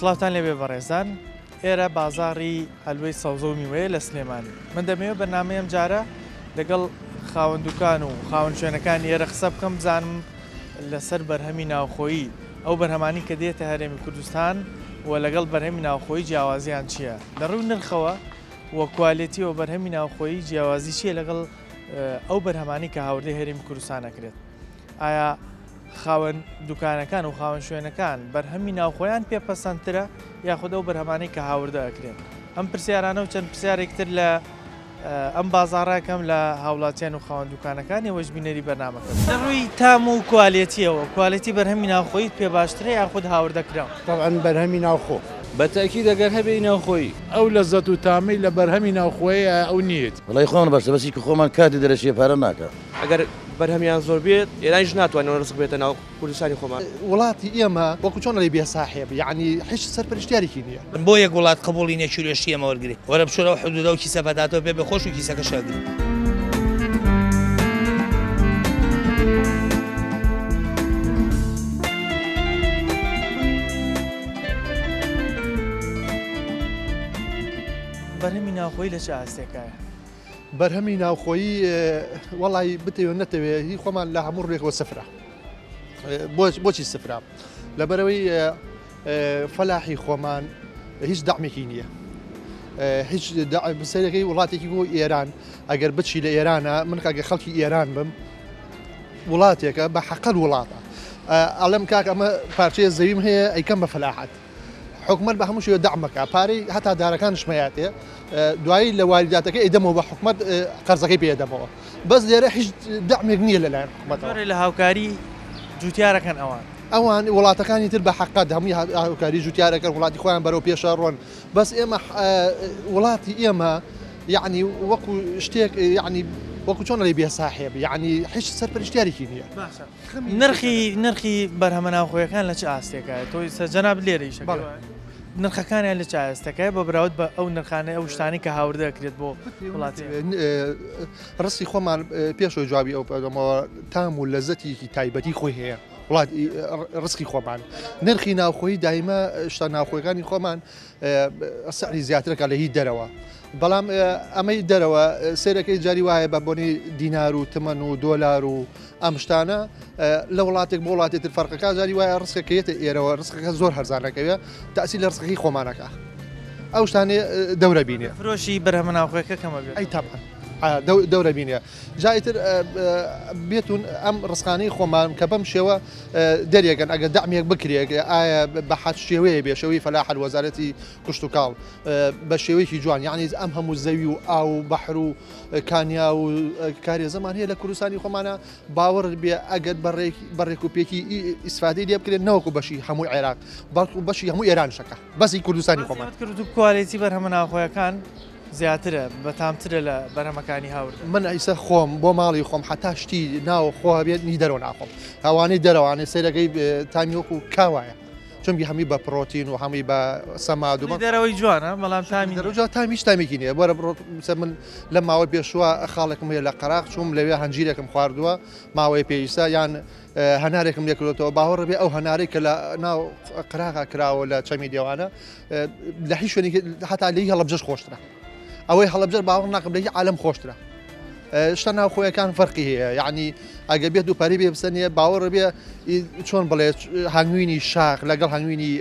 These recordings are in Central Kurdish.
سڵاوتان لێبێ بەڕێزان ئێرە بازاڕی هەلوەی سەوزە و میوەیە لە سلێمانی من دەمەوێت بەرنامەی ئەم جارە لەگەڵ خاوەن دوکان و خاوەن شوێنەکانی ئێرە قسە بکەم بزانم لەسەر بەرهەمی ناوخۆیی ئەو بەرهەمانی کە دێتە هەرێمی کوردستان و لەگەڵ بەرهەمی ناوخۆیی جیاوازیان چییە لە ڕووی نرخەوە و کوالێتیەوە بەرهەمی ناوخۆیی جیاوازی چییە لەگەڵ ئەو بەرهەمانی کە هاوردەی هەرێمی کوردستان ئەکرێت ئایا خاوەن دوکانەکان و خاوەن شوێنەکان بەرهەمی ناوخۆیان پێ پەسەندترە یاخود ئەو بەرهەمانەی کە هاوردە ئەکرێن؟ ئەم پرسیارانە و چەند پرسیارێک تر لە ئەم بازاڕەکەم لە هاوڵاتیان و خاوەن دوکانەکان ئێوەش بینەری بەرنامەکە بن. لە ڕووی تام و کوالێتیەوە کوالێتی بەرهەمی ناوخۆییت پێ باشترە یاخود هاوردەکراو؟ تەبعەن بەرهەمی ناوخۆ. بە تەئکید ئەگەر هەبێ ئی ناوخۆیی. ئەو لەزەت و تامەی لە بەرهەمی ناوخۆیە ئەو نییەتی. وەڵای خۆمان باشترە بەس هیچ خۆمان کاتی دەرەچێ پارە ناکا. ئەگەر بەرهەمیان زۆر بێت ئێرانیش ناتوانێت ڕزق بێتە ناو کوردستانی خۆمان. وڵاتی ئێمە وەکو چۆن ئەڵێی بێ ساحێب یەعنی حیچ سەرپەرشتیارێکی نیە. بۆ یەک وڵات قبوڵی نیە کیلۆ شتی ئێمە وەرگرێ وەرە بچۆرە ئەو حدودە و کیسە پەتاتەو پێ بێ خۆش و کیسەکەش ئەگری. بەرهەمی ناوخۆیی لە چ ئاستێکایە؟ بەرهەمی ناوخۆیی وەڵی بتەوێ نەتەوێ هی خۆمان لە هەموو ڕێکەوە سفرە بۆچی سفرە لەبەرەوەی فەلاحی خۆمان هیچ دەعمێکی نییە هیچ سەرەکەی وڵاتێکی بۆ ئێران ئەگەر بچی لە ئێرانە من کاگە خەڵکی ئێران بم وڵاتێکە بە حەقەل وڵاتە ئەڵم کاک ئەمە پارچەیە زەویم هەیە ئەیکەم بە فەلاحەت حکومەت بە هەموو شێوە دەعمەکە پارەی هەتا دارەکانش مەیاتێ دوایی لە واریداتەکە ئەیدەمەوە بە حکومەت قەرزەکەی پێ دەمەوە بەس لێرە هیچ دەعمێک نییە لەلایەن حکومەتەوە لە هاوکاری جوتیارەکەن ئەوان ئەوان وڵاتەکانی تر بە حقات هەمووی هاوکاری جوتیارەکەن وڵاتی خۆیان بەرەو پێشە ڕۆن بەس ئێمە وڵاتی ئێمە یعنی وەکو شتێک یعنی وەکو چۆن لەی بێ ساحێب یعنی هیچ سەرپەرشتیارێکی نییە باشە نرخی نرخی بەرهەمە ناوخۆیەکان لە چ ئاستێکایە تۆ ئیستا جەنابت لێرە ئیشەکەی بەڵێ. وایە؟ نرخەکانیان لە چ ئاستێکایە بە بەراورد بە ئەو نرخانەی ئەو شتانەی کە هاوردە ئەکرێت بۆ وڵاتی ئێمە؟ ڕستی خۆمان پێشەوەی جوابی ئەو بدەمەوە تام و لەزەتێکی تایبەتی خۆی هەیە وڵات ڕسقی خۆمان نرخی ناوخۆیی دایمە شتە ناوخۆیەکانی خۆمان سعری زیاترەکە لە هی دەرەوە بەڵام ئەمەی دەرەوە سێرەکەی جاری وایە بە بۆنی دینار و تمەن و دۆلار و ئەم شتانە لە وڵاتێک بۆ وڵاتی تر فەرقەکە جاری وایە ڕسکەکە یەتە ئێرەوە ڕسکەکە زۆر هەرزانەکەوێ تاسی لە ڕسکەکەی خۆمانەکە ئەو شتانێ دەورە بینێ فرۆشی بەرهەمە ناوخۆیەکە کەمە بێت ئەی تەبعەن دەورە بینێ جایتر بێتون ئەم ڕسقانەی خۆمان کە بەم شێوە دەرێگەن ئەگەر دەعمێک بکرێت ئایا بە حەد شێوەیە بێ شێوەی فەلاحەل وەزارەتی کشتتوکاڵ بە شێوەیەکی جوان یعنی ئەم هەموو زەوی و ئاو و بەحر و کانیا و کارێزەمان هەیە لە کوردستانی خۆمانە باوەڕ بێ ئەگەر بە ڕێک و پێکی ئیسفادەی لێ بکرێت نەوەکو بەشی هەموو عێراق بەڵکو بەشی هەموو ئێران شەکە بەسی کوردستانی خۆمان کرد و کوالێتی بەرهەمە ناوخۆیەکان زیاترە بەتامترە لە بەرهەمەکانی هاوردە. من ئیسە خۆم بۆ ماڵی خۆم حتا شتی ناو خۆ هەبێت نی دەرەوە ناخۆم ئەوانەی دەرەوانێ سەیرەکەی تامی وەکو کاوایە چونکی هەمووی بە پرۆتین و هەمووی بە سەماد و دەرەوەی جوانە بەڵام تامی دەرەوە تامی هیچ تامێکی نییە وەرە بڕۆ من لە ماوەی پێشووە خاڵێکم هەیە لە قەراغ چووم لەوێ هەنجیرێکم خواردووە ماوەی پێویستە یان هەنارێکم لێکردێتەوە باوەڕ بێ ئەو هەنارەی کە لە ناو قەراغا کراوە لە چەمی دێوانە لە هیچ شوێنێک هەتا لێی هەڵەبجەش خۆشترە ئەوەی هەڵەبجەر باوەڕ ناکەم لە هی عالم خۆشترە شتە ناوخۆیەکان فەرقی هەیە یعنی ئەگە بێت و پەری بێ بسەنیە باوەڕ بێ چۆن بڵێ هەنگوینی شاخ لەگەڵ هەنگوینی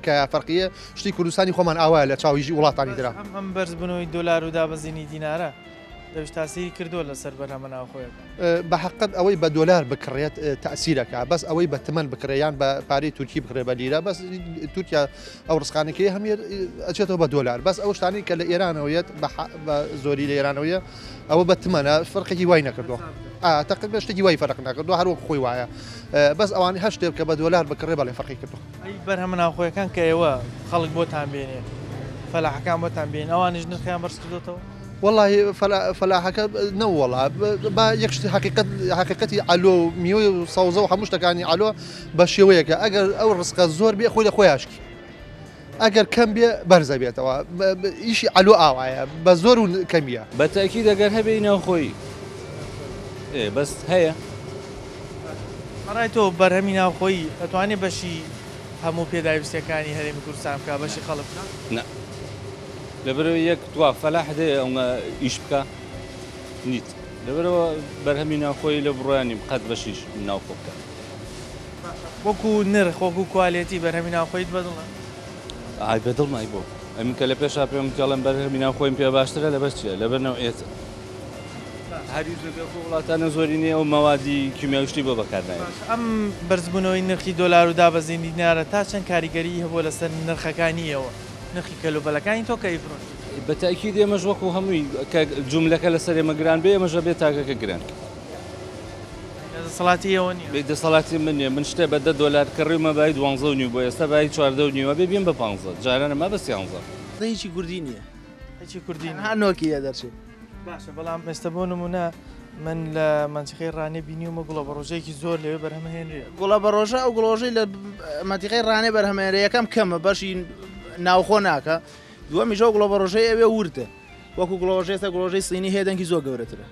کە فەرقیە شتی کوردستانی خۆمان ئاوایە لە چاویژی وڵاتانی درا ئەم بەرزبوونەوەی دۆلار و دابەزینی دینارە دەویش تاسیری کردووە لەسەر بەرهەمە ناوخۆیەکان. بە حەقت ئەوەی بە دۆلار بکڕێت تەئسیرەکا بەس ئەوەی بە تمەن بکڕێ یان بە پارەی تورکی بکڕێ بە لیرە بەس تورکیا ئەو ڕسقانەکەی هەمێ ئەچێتەوە بە دۆلار بەس ئەو شتانەی کە لە ئێرانەوە یەت بە زۆری لە ئێرانەوەیە ئەوە بە تمەنە فەرقێکی وای نەکردووە تەقریبا شتێکی وای فەرق نەکردووە هەر وەک خۆی وایە بەس ئەوان هەر شتێک کە بە دۆلار بکڕێ بەڵێ فەرقی کردووە. ئەی بەرهەمە ناوخۆیەکان کە ئێوە خەڵک بۆتان بێنێ فەلاحەکان بۆتان بێن ئەوانیش نرخیان بەرز کردۆتەوە؟ وەڵاهی فەلاحەکە نەوەڵا با یەک شتی حەقیقەت حەقیقەتی عەلۆ و میوەی و سەوزە و هەموو شتەکانی عەلۆ بە شێوەیەکە ئەگەر ئەو ڕزقە زۆر بێ خۆی لە خۆیاشکی ئەگەر کەم بێ بەرزە بێتەوە ئیشی عەلۆ ئاوایە بە زۆر و کەمیە. بە تەئکید ئەگەر هەبێ ئی ناوخۆیی ئێ بەس هەیە. بەڕای تۆ بەرهەمی ناوخۆیی ئەتوانێ بەشی هەموو پێداویستیەکانی هەرێمی کوردستان بکا بەشی خەڵک بکا؟ نا لەبەرئەوەی یەک توا فەلاح دێ ئەوە ئیش بکا نیت لەبەرئەوە بەرهەمی ناوخۆیی لەو بڕوایە نیم قەت بەشیش ناوخۆ بکا. وەکو نرخ وەکو کوالێتی بەرهەمی ناوخۆیت بەدڵە؟ ئای بەدڵمە ئەی بۆ؟ ئەمن کە لە پێشا پێم وتی ئەڵێم بەرهەمی ناوخۆیم پێ باشترە لەبەر چیە؟ لەبەر نەوعیەتە. هەریش لە بێ خۆ وڵاتانە زۆرینەی ئەو مەوادی کیمیاوی شتی بۆ بەکار نایەت. باشە ئەم بەرزبوونەوەی نرخی دۆلار و دابەزینی دینارە تا چەند کاریگەریی هەبووە لەسەر نرخەکانی ئێوە؟ نرخی کەلوپەلەکانی تۆ کە ئەیفرۆشی؟ بە تەئکید ئێمەش وەکو هەمووی کە جوملەکە لەسەر ئێمە گران بێ ئێمەش ئەبێ تاکەکە گران کەین. لە دەسەڵاتی ئێوە نییە؟ بێ دەسەڵاتی من نییە من شتێ بە دە دۆلار کڕیومە بای دوانزە و نیو بۆ ئێستا بای چواردە و نیو ئەبێ بیم بە پانزە جاران ئەما بە سیانزە. هیچی کوردی نییە. هیچی کوردی نییە. تەنها نۆکی لێ دەرچێ. باشە بەڵام ئێستا بۆ نمونە من لە مەنتیقەی ڕانیە بینیومە گوڵە بەڕۆژەیەکی زۆر لەوێ بەرهەمهێنرێ. گوڵە بەڕۆژە ئەو گوڵۆژەی لە مەنتیقەی ڕانیە بەرهەمهێنرێ یەکەم کەمە بەشی ناوخۆ ناکا دووەمیش ئەو گوڵە بەڕۆژەی ئەوێ وردە وەکو گوڵۆژە ئێستا گوڵۆژەی سینی هەیە دەنکی زۆر گەورەترە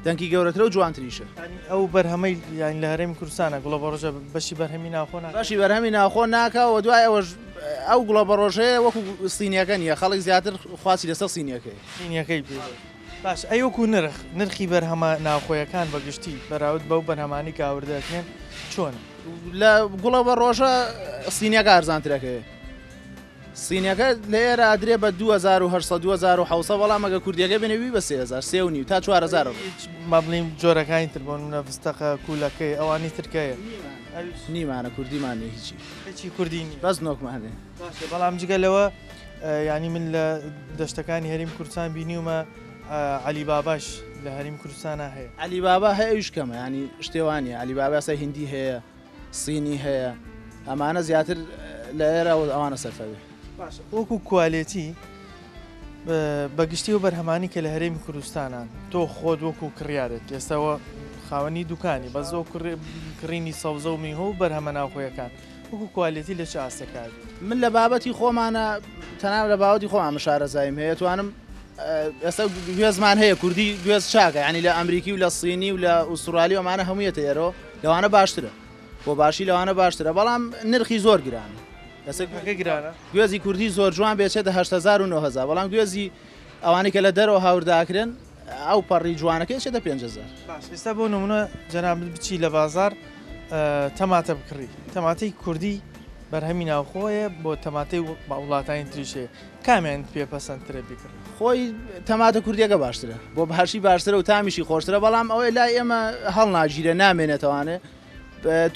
دەنکی گەورەترە و جوانتریشە. یانی ئەو بەرهەمەی یانی لە هەرێمی کوردستانە گوڵە بەڕۆژە بەشی بەرهەمی ناوخۆ ناکا؟ بەشی بەرهەمی ناوخۆ ناکا و دوای ئەوەش ئەو گوڵە بەڕۆژەیە وەکو سینیەکە نییە خەڵک زیاتر خواستی لەسەر سینیەکەیە. سینیەکەی پێ باش ئەی وەکو نرخ نرخی بەرهەمە ناوخۆیەکان بە گشتی بەراورد بەو بەرهەمانەی کە هاوردە دەکرێن چۆنە؟ لە گوڵە بەڕۆژە سینیەکە ئەرزانترەکەیە. سینیەکە لە ئێرە ئەدرێ بە 2800 2700 بەڵام ئەگە کوردیەکە بێنێ بی بە 3000 سێ و نیو تا 4000 ئەڕۆ. هیچ با بڵێین جۆرەکانی تر بۆ نمونە فستەقە کولەکەی ئەوانی تر کەیە؟ نیمانە کوردیمان نیە هیچی. هیچی کوردی نیە. بەس نۆکمان هەیە. باشە بەڵام جگە لەوە یانی من لە دەشتەکانی هەریم کوردستان بینیومە عەلی باباش لە هەریم کوردستانا هەیە. عەلی بابا هەیە ئەویش کەمە یانی شتێ وا نیە عەلی بابا ئێستا هیندی هەیە سینی هەیە ئەمانە زیاتر لە ئێرە ئەوانە سەرفە بێ. باشە وەکو کوالێتی بە گشتی و بەرهەمانی کە لە هەرێمی کوردستانان تۆ خۆت وەکو کڕیارێک ئێستاوە خاوەنی دوکانی بەس زۆ کڕینی سەوزە و میوە و بەرهەمە ناوخۆیەکان وەکو کوالێتی لە چ ئاستێکا بێت؟ من لە بابەتی خۆمانە تەنها لە باوەتی خۆمان من شارەزاییم هەیە توانم ئێستا گوێزمان هەیە کوردی گوێز چاکە ینی لە ئەمریکی و لە سینی و لە ئوسترالی ئەمانە هەموویەتە ئێرەوە لەوانە باشترە بۆ باشی لەوانە باشترە بەڵام نرخی زۆر گرانە لەسەر گرانە گوێزی کوردی زۆر جوان بێچێتە 8000 و 9000 بەڵام گوێزی ئەوانەی کە لە دەرەوە هاورداکرێن ئەو پەڕی جوانەکەی چێتە 5000. باش ئێستا بۆ نمونە جەنابت بچی لە بازار تەماتە بکڕی تەماتەی کوردی بەرهەمی ناوخۆیە بۆ تەماتەی وڵاتانی تریش هەیە کامیان پێ پەسەندترە بیکڕی؟ خۆی تەماتە کوردیەکە باشترە بۆ باشی باشترە و تامیشی خۆشترە بەڵام ئەوەی لای ئێمە هەڵناگیرێ نامێنێتەوانێ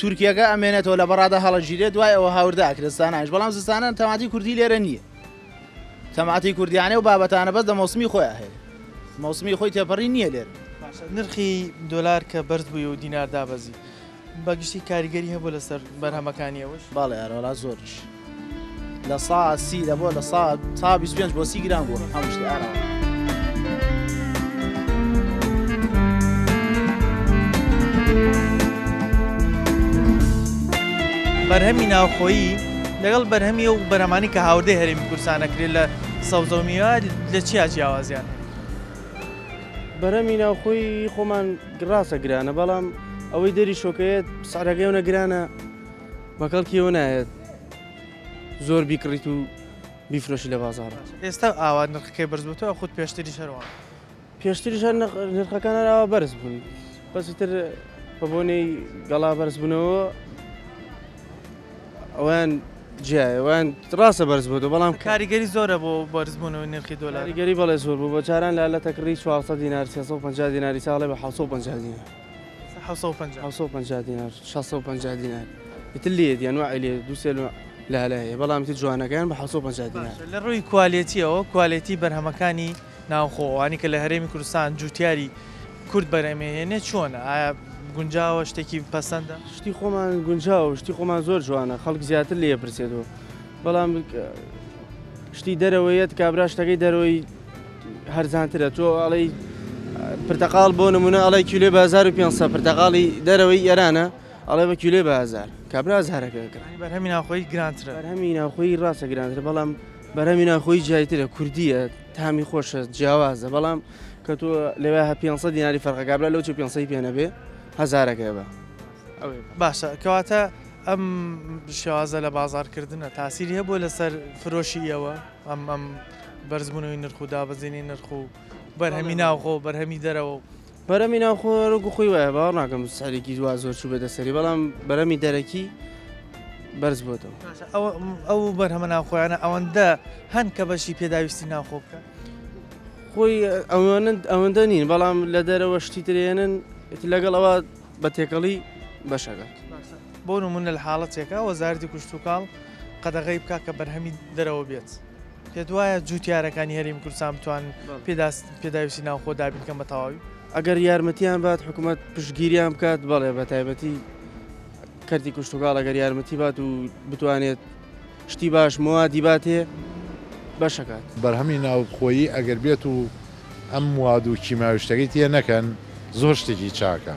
تورکیەکە ئەمێنێتەوە لە بەڕادە هەڵەگیرێ دوای ئەوە هاوردە ئەکرێت زستانانیش بەڵام زستانان تەماتی کوردی لێرە نییە تەماتی کوردیانە و بابەتانە بەس لە مۆسمی خۆیان هەیە مۆسمی خۆی تێپەڕی نییە لێرە. باشە نرخی دۆلار کە بەرز بووی و دینار دابەزی بە گشتی کاریگەری هەبوو لەسەر بەرهەمەکانی ئەوش؟ بەڵێ ئەرەوەڵا زۆریش لە سا سی لە بۆ لە سا تا 25 بۆ سی گران بووە هەموو شتێ ئارەوە. بەرهەمی ناوخۆیی لەگەڵ بەرهەمی ئەو بەرهەمانەی کە هاوردەی هەرێمی کوردستان ئەکرێت لە سەوزە و میوە لە چیا جیاوازیان هەیە؟ بەرهەمی ناوخۆی خۆمان ڕاستە گرانە بەڵام ئەوەی دەری شۆکەیەت سعرەکەی ئەونە گرانە بە کەڵکی ئەوە نایەت زۆر بیکڕیت و بیفرۆشی لە بازاڕ. ئێستا ئاوا نرخەکەی بەرز بۆتەوە یاخود پێشتریش هەر وابوو؟ پێشتریش هەر نرخەکان هەر ئاوا بەرز بوون بەس ئیتر بە بۆنەی گەڵا بەرزبوونەوە ئەویان جیایە ئەویان ڕاستە بەرز بۆتەوە بەڵام کاریگەری زۆرە بۆ بەرزبوونەوەی نرخی دۆلار. کاریگەری بەڵێ زۆر بوو بە جاران لالە تەکڕی 400 دینار 350 دیناری ساڵێ بە 750 دینار. 750. 750 دینار 650 دینار ئیتر لێ دیان وعی لێ دوو سێ نوع لالە هەیە بەڵام ئیتر جوانەکەیان بە 750 دینار. باشە لە ڕووی کوالێتیەوە کوالێتی بەرهەمەکانی ناوخۆ ئەوانەی کە لە هەرێمی کوردستان جوتیاری کورد بەرهەمێهێنێ چۆنە؟ ئایا گونجاوە شتێکی پەسەندە؟ شتی خۆمان گونجاوە شتی خۆمان زۆر جوانە خەڵک زیاتر لێ پرسێتەوە بەڵام شتی دەرەوەیەت کابرا شتەکەی دەرەوەی هەرزانترە تۆ ئەڵێی پرتەقاڵ بۆ نمونە ئەڵێ کیلۆی بە 1500 پرتەقاڵی دەرەوەی ئێرانە ئەڵێ بە کیلۆی بە 1000 کابرا هەزارەکە ئەکڕێ. یانی بەرهەمی ناوخۆیی گرانترە. بەرهەمی ناوخۆیی ڕاستە گرانترە بەڵام بەرهەمی ناوخۆیی جیایترە کوردییە تامی خۆشە جیاوازە بەڵام کە تۆ لەوێ 500 دیناری فەرقە کابرا لەو چێ 500 پێ نەبێ هەزارەکەی بە. باشە کەواتە ئەم شێوازە لە بازاڕکردنە تاسیری هەبووە لەسەر فرۆشی ئێوە؟ ئەم ئەم بەرزبوونەوەی نرخ و دابەزینی نرخ و بەرهەمی ناوخۆ و بەرهەمی دەرەوە و. بەرهەمی ناوخۆ وەکو خۆی وایە باوەڕ ناکەم سعرێکی وا زۆر چووبێتە سەری بەڵام بەرهەمی دەرەکی بەرز بۆتەوە. باشە ئەو ئەو بەرهەمە ناوخۆیانە ئەوەندە هەن کە بەشی پێداویستی ناوخۆ بکەن؟ خۆی ئەوەنە ئەوەندە نین بەڵام لە دەرەوە شتی ترێنن لەگەڵ ئەوە بە تێکەڵی بەشەکات. بۆ نمونە لە حاڵەتێکا وەزارەتی کشتوکاڵ قەدەغەی بکا کە بەرهەمی دەرەوە بێت، پێت وایە جوتیارەکانی هەرێمی کوردستان بتوانن پێداویستی ناوخۆ دابین بکەن بە تەواوی؟ ئەگەر یارمەتیان بات حکوومەت پشتگیریان بکات بەڵێ بە تایبەتی کەرتی کشتوکاڵ ئەگەر یارمەتی بات و بتوانێت شتی باش موادی باتێ بەشەکات. بەرهەمی ناوخۆیی ئەگەر بێت و ئەم مواد و کیماوی شتەکەی تێ نەکەن زۆر شتێکی چاکە.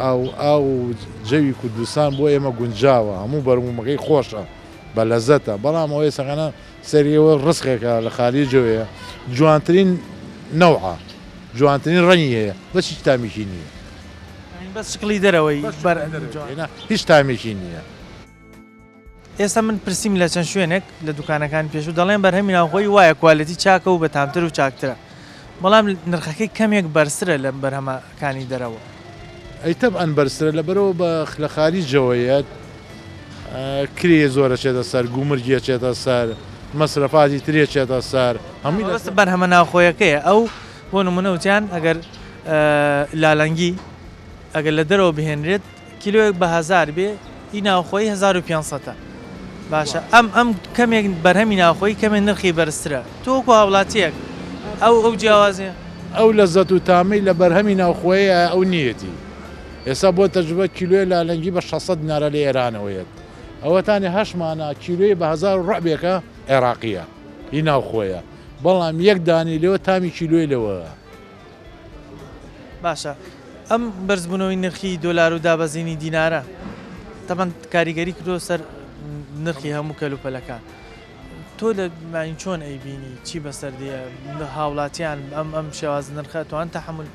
ئاو ئاو و جەوی کوردستان بۆ ئێمە گونجاوە هەموو بەرمومەکەی خۆشە بە لەزەتە بەڵام ئەوەی سەقەنە سەری ئەوە ڕزقێکە لە خاریجەوەیە جوانترین نەوعە جوانترین ڕەنگی هەیە بەس هیچ تامێکی نییە. یانی بەس شکڵی دەرەوەی بەر جوانە. هیچ تامێکی نییە. ئێستا من پرسیم لە چەند شوێنێک لە دوکانەکانی پێشوو دەڵێن بەرهەمی ناوخۆیی وایە کوالێتی چاکە و بەتامتر و چاکترە بەڵام نرخەکەی کەمێک بەرزترە لە بەرهەمەکانی دەرەوە. ئەی تەبعەن بەرزترە لەبەرئەوە بە لە خاریجەوە یەت کرێ زۆر ئەچێتە سەر گومرگی ئەچێتە سەر مەسرەفاتی تری ئەچێتە سەر هەمووی مەبەستم بەرهەمە ناوخۆیەکەیە ئەو بۆ نمونە وتیان ئەگەر لالەنگی ئەگەر لە دەرەوە بهێنرێت کیلۆیەک بە هەزار بێ ئی ناوخۆیی 1500 ە باشە ئەم ئەم کەمێک بەرهەمی ناوخۆیی کەمێک نرخی بەرزترە تۆ وەکو هاوڵاتیەک ئەو ئەو جیاوازیە. ئەو لەزەت و تامەی لە بەرهەمی ناوخۆیە ئەو نیەتی ئێستا بۆ تەجروبە کیلۆیە لالەنگی بە 600 دینارە لە ئێرانەوە یەت ئەوەتانی هەشمانە کیلۆی بە هەزار و ڕەعبێکە عێراقیە هی ناوخۆیە بەڵام یەک دانەی لێوە تامی کیلۆی لەوە باشە ئەم بەرزبوونەوەی نرخی دۆلار و دابەزینی دینارە تەبەن کاریگەری کردووە سەر نرخی هەموو کەلوپەلەکان تۆ لە ماین چۆن ئەیبینی چی بەسەر دێ هاوڵاتیان ئەم ئەم شێواز نرخە توان تەحمل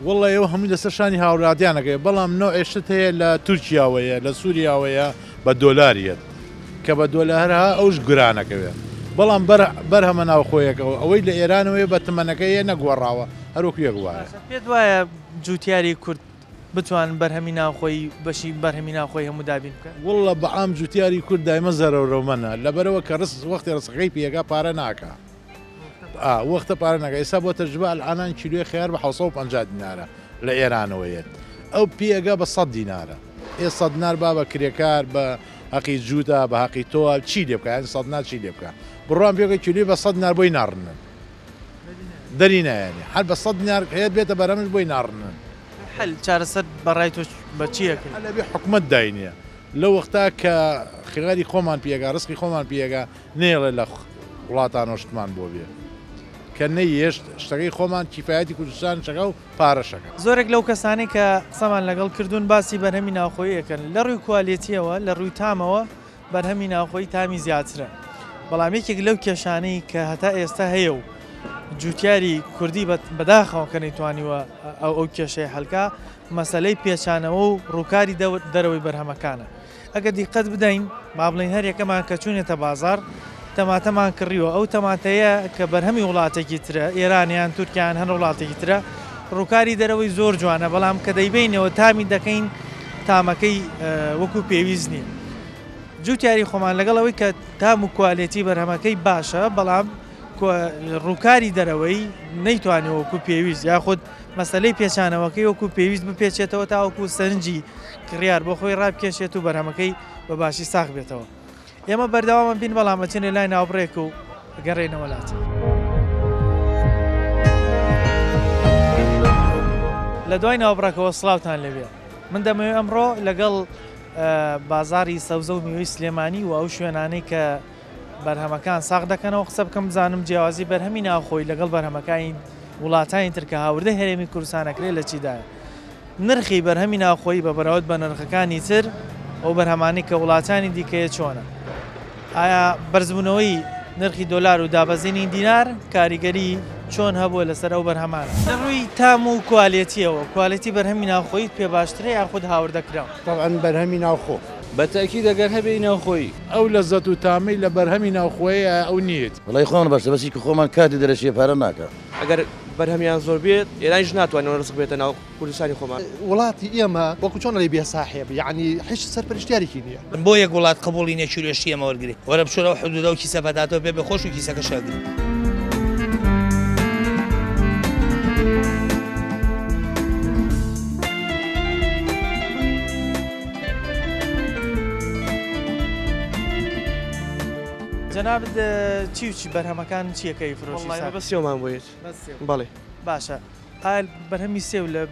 وەڵا ئێوە هەمووی لەسەر شانی هاوڵاتیانەکەی بەڵام نەوعێ شت هەیە لە تورکیاوەیە لە سوریاوەیە بە دۆلار یەت کە بە دۆلار ها ئەوش گرانەکەوێ بەڵام بەر بەرهەمە ناوخۆیەکەوە ئەوەی لە ئێرانەوەیە بە تمەنەکەیە نەگۆڕاوە هەروەکو یەک وایە. باشە پێت وایە جوتیاری کورد بتوانن بەرهەمی ناوخۆیی بەشی بەرهەمی ناوخۆی هەموو دابین بکەن؟ وەڵڵا بە عام جوتیاری کورد دایمە زەرەرەومەنە لەبەرئەوە کە ڕزق وەختی ڕزقەکەی پێگا پارە ناکا ئا وەختە پارە ناکا ئێستا بۆ تەجروبە ئەلعانان کیلۆی خەیار بە 750 دینارە لە ئێرانەوە یەت ئەو پێگا بە 100 دینارە ئێ 100 دینار با بە کرێکار بە هەقی جووتە بە هەقی تۆ چی لێ بکا یانی 100 دینار چی لێ بکا بڕوام پێ بکە کیلۆی بە 100 دینار بۆی ناڕنن دەری نایەنێ هەر بە 100 دینار هەیە بێتە بەرەمش بۆی ناڕنن. حل چارەسەر بە ڕای تۆ بە چی ئەکرێ؟ حل ئەبێ حکومەت داینێ لەو وەختا کە خێری خۆمان پێگا ڕزقی خۆمان پێگا نەیەڵێ لە وڵاتانەوە شتمان بۆ بێ کە نەیێشت شتەکەی خۆمان کیفایەتی کوردستان شەکا و پارەشەکە. زۆرێک لەو کەسانەی کە قسەمان لەگەڵ کردوون باسی بەرهەمی ناوخۆیی ئەکەن لە ڕووی کوالێتیەوە لە ڕووی تامەوە بەرهەمی ناوخۆیی تامی زیاترە بەڵام یەکێک لەو کێشانەی کە هەتا ئێستا هەیە و جوتیاری کوردی بەداخەوە کە نەیتوانیوە ئەو ئەو کێشەی حەلکا مەسەلەی پێچانەوە و ڕووکاری دەرەوەی بەرهەمەکانە. ئەگەر دیقەت بدەین با بڵێین هەر یەکەمان کە چوونێتە بازاڕ تەماتەمان کڕیوە ئەو تەماتەیە کە بەرهەمی وڵاتێکی ترە ئێران یان تورکیا یان هەر وڵاتێکی ترە ڕووکاری دەرەوەی زۆر جوانە بەڵام کە دەیبەینەوە تامی دەکەین تامەکەی وەکو پێویست نییە جوتیاری خۆمان لەگەڵ ئەوەی کە تام و کوالێتی بەرهەمەکەی باشە بەڵام ڕووکاری دەرەوەی نەیتوانێ وەکو پێویست یاخود مەسەلەی پێچانەوەکەی وەکو پێویست بپێچێتەوە تاوەکو سەرنجی کڕیار بۆ خۆی ڕابکێشێت و بەرهەمەکەی بە باشی ساغ بێتەوە. ئێمە بەردەوامە بین بەڵام ئەچینە لای ناوبڕێک و گەڕێنەوە لات. لە دوای ناوبڕەکەوە سڵاوتان لێبێ من دەمەوێت ئەمڕۆ لەگەڵ بازاری سەوزە و میوەی سلێمانی و ئەو شوێنانەی کە بەرهەمەکان ساغ دەکەنەوە قسە بکەم بزانم جیاوازی بەرهەمی ناوخۆی لەگەڵ بەرهەمەکانی وڵاتانی تر کە هاوردەی هەرێمی کوردستان ئەکرێت لە چیدایە. نرخی بەرهەمی ناوخۆیی بە بەراورد بە نرخەکانی تر ئەو بەرهەمانەی کە وڵاتانی دیکەیە چۆنە؟ ئایا بەرزبوونەوەی نرخی دۆلار و دابەزینی دینار کاریگەری چۆن هەبووە لەسەر ئەو بەرهەمانە؟ لە ڕووی تام و کوالێتییەوە کوالێتی بەرهەمی ناوخۆییت پێ باشترە یاخود هاوردەکراو؟ تەبعەن بەرهەمی ناوخۆ. بە تەئکید ئەگەر هەبێ ئی ناوخۆیی. ئەو لەزەت و تامەی لە بەرهەمی ناوخۆیە ئەو نییەتی. وەڵای خۆمان باشترە بەس هیچ خۆمان کاتی دەرەچێ پارە ناکا. ئەگەر بەرهەمیان زۆر بێت ئێرانیش ناتوانێت ڕزق بێتە ناو کوردستانی خۆمان. وڵاتی ئێمە وەکو چۆن ئەڵێی بێ ساحێب یەعنی هیچ سەرپەرشتیارێکی نییە. بۆ یەک وڵات قبوڵی نیە کیلۆ شتی ئێمە وەرگرێ وەرە بچۆرە ئەو حدودە و کیسە پەتاتۆ پێ بێ خۆش و کیسەکەش ئەگری. جەنابت چی و چی بەرهەمەکان چیە کە ئەیفرۆشی وەڵڵا ئێمە بەس سێومان بۆ یەت بەس سێو بەڵێ. باشە ئایا بەرهەمی سێو لە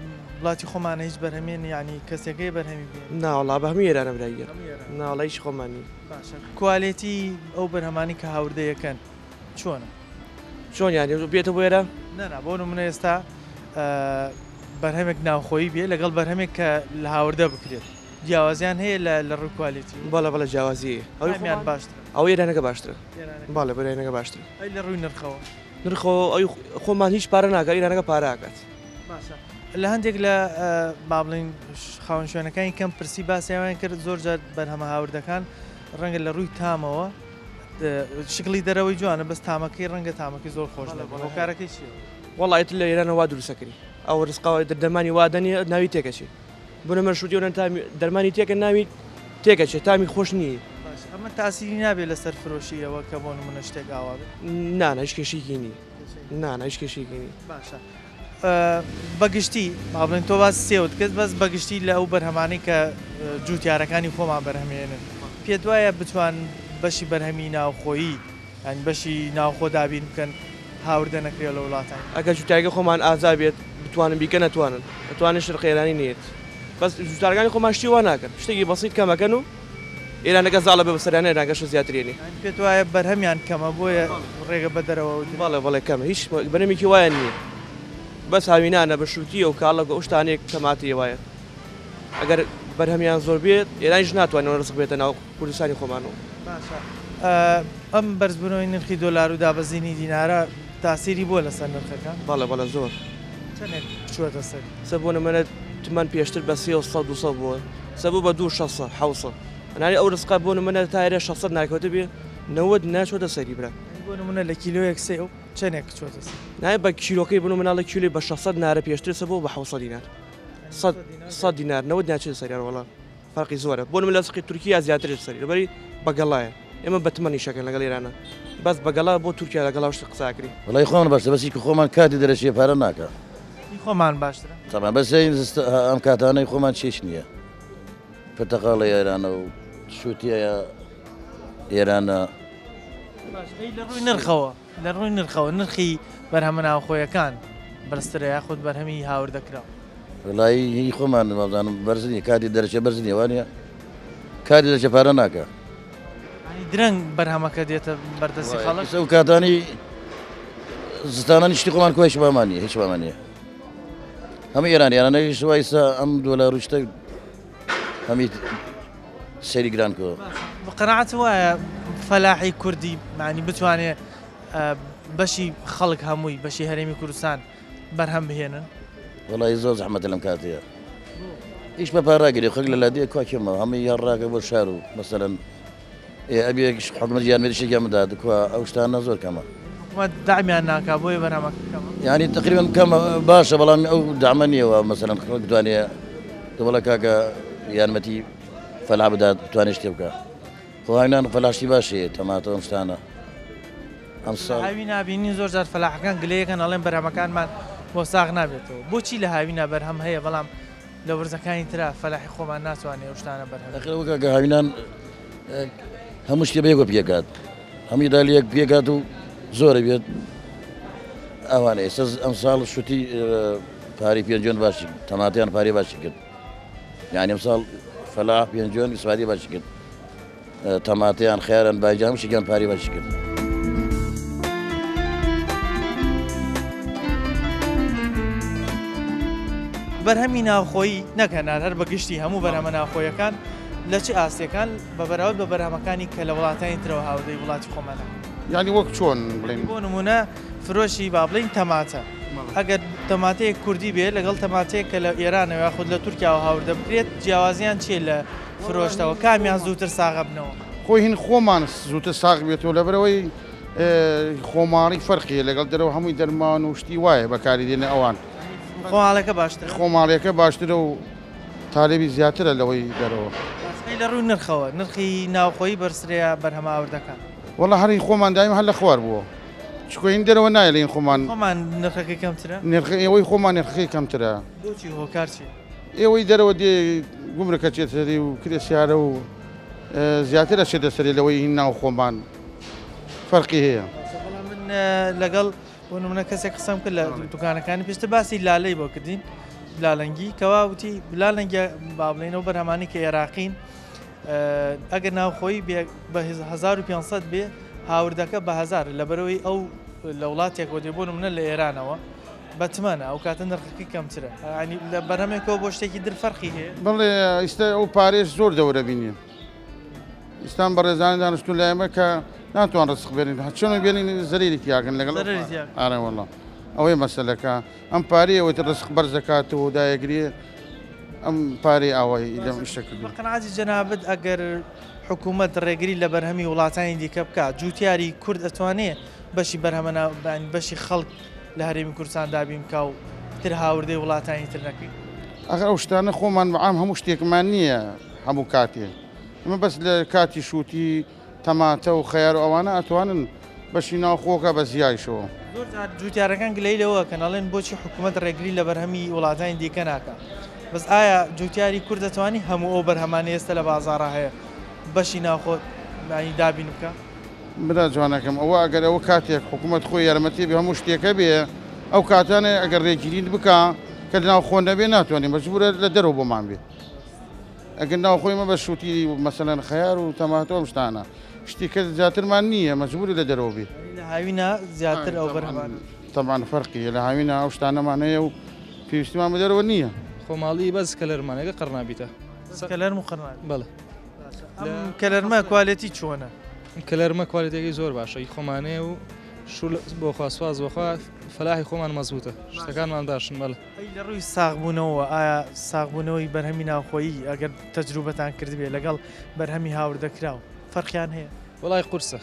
وڵاتی خۆمانە هیچ بەرهەمێ نیە یانی کەسێک هەیە بەرهەمی بێنێ؟ نا وەڵا بە هەموو ئێرانە برای گیان هەموو ئێرانە. نا وەڵا هیچ خۆمان نیە. باشە کوالێتی ئەو بەرهەمانەی کە هاوردە یەکەن چۆنە؟ چۆن یانی بێتە بۆ ئێرە؟ نا نا بۆ نمونە ئێستا بەرهەمێک ناوخۆیی بێ لەگەڵ بەرهەمێک کە لە هاوردە بکرێت جیاوازیان هەیە لە لە ڕووی کوالێتی؟ بەڵێ بەڵێ جیاوازی هەیە. ئەوی کامیان باشترە؟ ئەوەی ئێرانەکە باشترە. بەڵێ بەرە ئێرانەکە باشترە. ئەی لە ڕووی نرخەوە؟ نرخەوە ئەوی خۆمان هیچ پارە ناکا ئێرانەکە پارە ئەکات. باشە لە هەندێک لە با بڵێین خاوەن شوێنەکانی کەم پرسی باسی ئەویان کرد زۆر جار بەرهەمە هاوردەکان ڕەنگە لە ڕووی تامەوە شکڵی دەرەوەی جوانە بەس تامەکەی ڕەنگە تامەکەی زۆر خۆش نەبێت هۆکارەکەی چییە؟ وەڵا ئیتر لە ئێرانەوە وا دروستەکری ئەو ڕزقە دەرمانی وا دەنێ ناوی تێکەچێ. بۆ نمونە شوتی ئەوەنە تامی دەرمانی تێکە ناوی تێکەچێ تامی خۆش نییە. باش ئەمە تاسیری نابێت لەسەر فرۆشی ئەوە کە بۆ نمونە شتێک ئاوا بێت؟ نا نا هیچ کێشەیەکی نییە نا نا هیچ کێشەیەکی نییە. باشە بە گشتی با بڵێین تۆ باسی سێوت کرد بەس بە گشتی لە ئەو بەرهەمانەی کە جووتیارەکانی خۆمان بەرهەمێنن پێت وایە بتوان بەشی بەرهەمی ناوخۆیی یانی بەشی ناوخۆ دابین بکەن هاوردە نەکرێت لە وڵاتانی. ئەگەر جوتیارەکەی خۆمان ئازا بێت بتوانن بیکەن ئەتوانن ئەتوانن شرق ئێرانی نێت بەس جوتارەکانی خۆمان شتی وا ناکەن شتێکی بەسیت کەم ئەکەن و ئێرانەکە زاڵە بێ بەسەریانە ئێرانەکەش زیاتر یەنێ. یانی پێت وایە بەرهەمیان کەمە بۆیە ڕێگە بە دەرەوە ئەدرێت؟ بەڵێ بەڵێ کەمە هیچ بەرهەمێکی وایان نییە بەس هاوینانە بە شوتیە و کاڵەک و ئەو شتانەیە تەماتەیە وایە ئەگەر بەرهەمیان زۆر بێت ئێرانیش ناتوانێت ڕزق بێتە ناو کوردستانی خۆمانەوە. باشە ئەم بەرزبوونەوەی نرخی دۆلار و دابەزینی دینارە تاسیری بووە لەسەر نرخەکان؟ بەڵێ بەڵێ زۆر. چەندێک چووەتە سەر؟ سە بۆ نمونە تمەن پێشتر بە سێ سەد دوو سەد بووە سە بوو بە دوو شەش سەد حەوت سەد ئەنانی ئەو ڕزقە بۆ نمونە تا ئێرە 600 ناکەوتە بێ 90 ناچۆتە سەری برا. بۆ نمونە لە کیلۆیەک سێو چەندێک چووەتە سەر؟ نایە بە کیلۆکەی بۆ نمونە ئەڵێ کیلۆی بە 600 نارە پێشتر سە بوو بە 700 دینار 100 دینار 90 دینار چێتە سەری وەڵا. فەرقی زۆرە بۆ نمونە لە سوقی تورکیا زیاتر سەری لەبەری بە گەڵایە ئێمە بە تمەن ئیشەکەن لەگەڵ ئێرانە بەس بە گەڵا بۆ تورکیا لە گەڵا شت قسە ئەکری. وەڵای خۆمان باشترە بەس هیچ خۆمان کاتی دەرەچێ پارە ناکا. هی خۆمان باشترە. تەبعەن بەس ئەم کاتانەی خۆمان چیش نییە پرتەقاڵی ئێرانە و شوتیە ئێرانە. باش ئەی لە ڕووی نرخەوە لە ڕووی نرخەوە نرخی بەرهەمە ناوخۆیەکان بەرزترە یاخود بەرهەمی هاوردەکراو؟ وەڵایی هی خۆمان وابزانم بەرز نییە کاتی دەرەچێ بەرز نییە وانە کاتی دەرەچێ پارە ناکە یانی درەنگ بەرهەمەکە دێتە بەردەستی خەڵک ئەو کاتانی زستانانی شتی خۆمان کوای شبامان نییە هیچ شبامان نییە هەموو ئێران ئێرانەویش وایسا ئەم دۆلار و شتە هەمی سەیری گران کەوە. قەناعەت وایە فەلاحی کوردی معنی بتوانێ بەشی خەڵک هەمووی بەشی هەرێمی کوردستان بەرهەم بهێنن؟ وەڵی زۆر زەحمەتە لەم کاتەیە ئیش بە پار ڕاگرێ خەڵک لە لادێ کوا کێمە هەمووی یان ڕاگە بۆ شار و مەسەلەن ئێ ئەبێ حکومەت یارمەتی شتێکیان بدات کوا ئەو شتانە زۆر کەمە. حکومەت دەعمیان ناکا بۆیە بەرهەمەکە کەمە. یانی تقریبا کەمە باشە بەڵام ئەو دەعمە نییە وا مەسەلەن خەڵک بتوانێ دەوڵە کاکە یارمەتی فەلاح بدات بتوانێ شتێ بکا خۆ هاوینان فەلاح شتی باش هەیە تەماتە ئەم شتانە ئەمساڵ. هاوینا بینین زۆر جار فەلاحەکان گلەیەکەن ئەڵێن بەرهەمەکانمان بۆ ساغ نابێتەوە بۆچی لە هاوینا بەرهەم هەیە بەڵام لە وەرزەکانی ترا فەلاحی خۆمان ناتوانێ ئەو شتانە بەرهەم ئەخر ئەوە کاکە هاوینان هەموو شتێ بەیەکەوە پێکات هەمووی دا لەیەک پێکات و زۆرە بێت ئەوانە ئێستا ئەمساڵ شوتی پارەی پێنجوێن باشی تەماتەیان پارەی باشی کرد یعنی ئەمساڵ فەلاح پێنجوێن ئیسفادەی باشی کرد. تەماتەیان خیاران باینجان هەموو شتێکیان پارەی باشی کرد. بەرهەمی ناوخۆیی نەک هەنار هەر بە گشتی هەموو بەرهەمە ناوخۆیەکان لە چ ئاستێکان بە بەراورد بە بەرهەمەکانی کە لە وڵاتانی ترەوە هاوردەی وڵاتی خۆمان دەکەن؟ یانی وەک چۆن بڵێین؟ بۆ نموونە فرۆشی با بڵێین تەماتە ئەگەر تەماتەیەک کوردی بێ لەگەڵ تەماتەیەک کە لە ئێرانەوە یاخود لە تورکیاوە هاوردە بکرێت جیاوازیان چییە لە فرۆشتەوە کامیان زووتر ساغەبنەوە؟ خۆ هین خۆمان زووتر ساغ بێتەوە لەبەرئەوەی خۆماڵی فەرقی لەگەڵ دەرەوە هەمووی دەرمان و شتی وایە بەکاری دێنە ئەوان. خۆماڵەکە باشترە؟ خۆماڵیەکە باشترە و تالێبی زیاترە لەوەی دەرەوە. باشە لە ڕووی نرخەوە نرخی ناوخۆیی بەرزترە یا بەرهەمە هاوردەکان؟ وەڵا هەر هی خۆمان دایم هەر لە خوار بووە چونکە هین دەرەوە نایە لە هین خۆمان. خۆمان نرخەکەی کەمترە؟ نرخ ئێوەی خۆمان نرخەکەی کەمترە. بۆچی هۆکار چیە؟ ئێوەی دەرەوە دێ گومرک ئەچێتە سەری و کرێ سیارە و زیاتر ئەچێتە سەری لەوەی هین ناو خۆمان فەرقی هەیە. باشە بەڵام من لەگەڵ بۆ نمونە کەسێک قسەم کرد لە دوکانەکانی پێشتر باسی لالەی بۆ کردین لالەنگی کەوا وتی لالەنگە با بڵێنەوە بەرهەمانی کە عێراقین ئەگەر ناوخۆی بێ بە 1500 بێ هاوردەکە بە هزار لەبەرەوەی ئەو لە وڵاتێکەوە دێ بۆ نمونە لە ئێرانەوە بە تمەنە ئەو کاتە نرخەکەی کەمترە ینی لە بەرهەمێکەوە بۆ شتێکی در فەرقی هەیە. بەڵێ ئیستا ئەو پارەیەش زۆر دەورە بینی ئیستان بەڕێزانە دانیشتون لای ئێمە کە ناتوان ڕزق بێنین هەرچۆن بێنین زەرێری تیاکەن لەگەڵ ئارە وەڵا ئەوەی مەسەلەکە ئەم پارەیە ئەوەی ڕزق بەرز دەکاتەوە دایەگرێ ئەم پارەی ئاوای لەم ئیشە کردو. بە قەناعەتی جەنابت ئەگەر حکوومەت ڕێگری لە بەرهەمی وڵاتانی دیکە بکات جووتیاری کورد ئەتوانێ بەشی بەرهەمە بەشی خەڵک لە هەرێمی کوردستان دابین بکا و تر هاوردەی وڵاتانی تر نەکەین؟ ئەخر ئەو شتانە خۆمان بە عام هەموو شتێکمان نییە هەموو کاتێ ئێمە بەس لە کاتی شووتی تەماتە و خەیار و ئەوانە ئەتوانن بەشی ناوخۆکە بە زیایشەوە. زۆر جار جووتیارەکان گلەیی لەوە ئەکەن ئەڵێن بۆچی حکوومەت ڕێگری لە بەرهەمی وڵاتانی دیکە ناکا بەس ئایا جووتیاری کورد دەتوانی هەموو ئەو بەرهەمانەی ئێستا لە بازاڕا هەیە بەشی ناوخۆ دابین بکا؟ برا جوانەکەم ئەوە ئەگەر ئەوە کاتێک حکومەت خۆی یارمەتی بێ هەموو شتێکە بێ ئەو کاتانە ئەگەر رێگیریت بکا کە لە ناوخۆ نەبێ ناتوانێ مەجبورە لە دەرەوە بۆمان بێ ئەگەر ناوخۆی مە بە شوتی مەسەلەن خەیار و تەماتە و ئەم شتانە شتی کە زیاترمان نییە مەجبوری لە دەرەوە بێ. لە هاوینە زیاتر ئەو بەرهەمانە. تەبعەن فەرقی هەیە لە هاوینە ئەو شتانەمان هەیە و پێویستیمان بە دەرەوە نییە. خۆماڵی بەس کەلەرمان ئەگە قەرنابیتە. بەس کەلەرم و قەرنابیت. بەڵێ. ئەم کەلەرمە کوالێتی چۆنە؟ کەلەرمە کوالێتیەکەی زۆر باشە ئی خۆمانەیە و شول بۆخوا سواز بۆخوا فەلاحی خۆمان مەزبوتە شتەکانمان باشن بەڵێ. ئەی لە ڕووی ساغبوونەوە ئایا ساغبوونەوەی بەرهەمی ناوخۆیی ئەگەر تەجروبەتان کردبێ لەگەڵ بەرهەمی هاوردەکراو فەرقیان هەیە؟ وەڵای قورسە.